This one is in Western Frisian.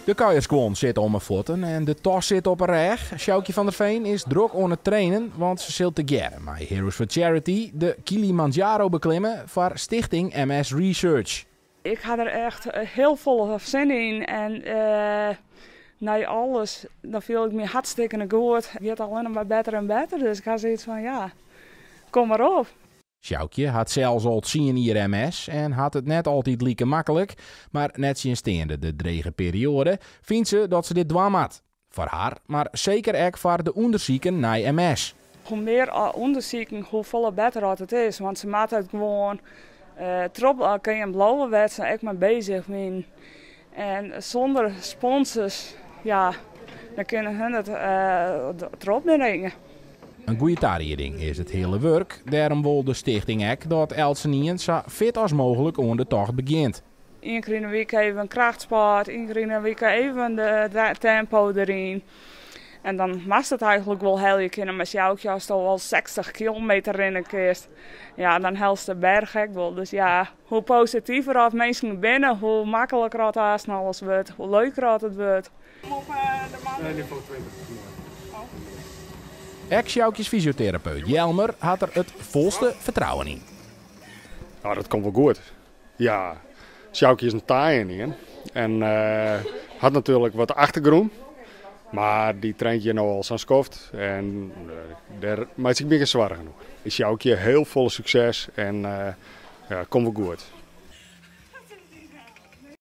De kuierskuon sit om 'e fuotten en de tas sit op 'e rêch. Sjoukje van der Veen is drok oan it trainen, want se sil tegearre mei Heroes for Charity de Kilimanjaro beklimme foar stichting MS Research. Ik ha der echt hiel folle sin yn en nei alles, dan fiel ik my hartstikke goed. It giet allinnich mar better en better, dus ik ha soiets fan ja, kom mar op. Sjoukje hat sels al 10 jier MS en hat it net altyd like maklik, mar nettsjinsteande de drege perioade fynt se dat se dit dwaan moat. Foar har, mar seker ek foar de ûndersiken nei MS. Hoe mear ûndersiken, hoe folle better oft it is. Want se moatte it gewoan troch kinne bliuwe wêr't se ek mei beuzich binne. En sûnder sponsors, ja, dan kinne hun it trochbringe. In goede tarieding is it hiele wurk. Dêrom wol de stichting ek dat eltsenien sa fit as mooglik oan de tocht begjint. Ien kear yn 'e wike even in krachtsport, ien kear yn 'e wike even de tempo deryn. En dan moatst it eigentlik wol helje kinne, mar Sjoukje, ast al 60 kilometer rinne kinst, ja, dan hellest de berch ek wol. Dus ja, hoe positiver oft minsken binne, hoe makliker oft aanst alles wurdt, hoe leuker oft it wurdt. Ek Sjoukjes fysioterapeut Jelmer hat der it folste fertrouwen yn. Nou, dat komt wol goed. Ja, Sjoukje is in taaien en hat natuerlik wat achtergrûn. Mar dy traint hjir no al sa'n skoft en dêr meitsje ik my gjin soargen oer. Sjoukje, hiel folle sukses en ja, komt wol goed.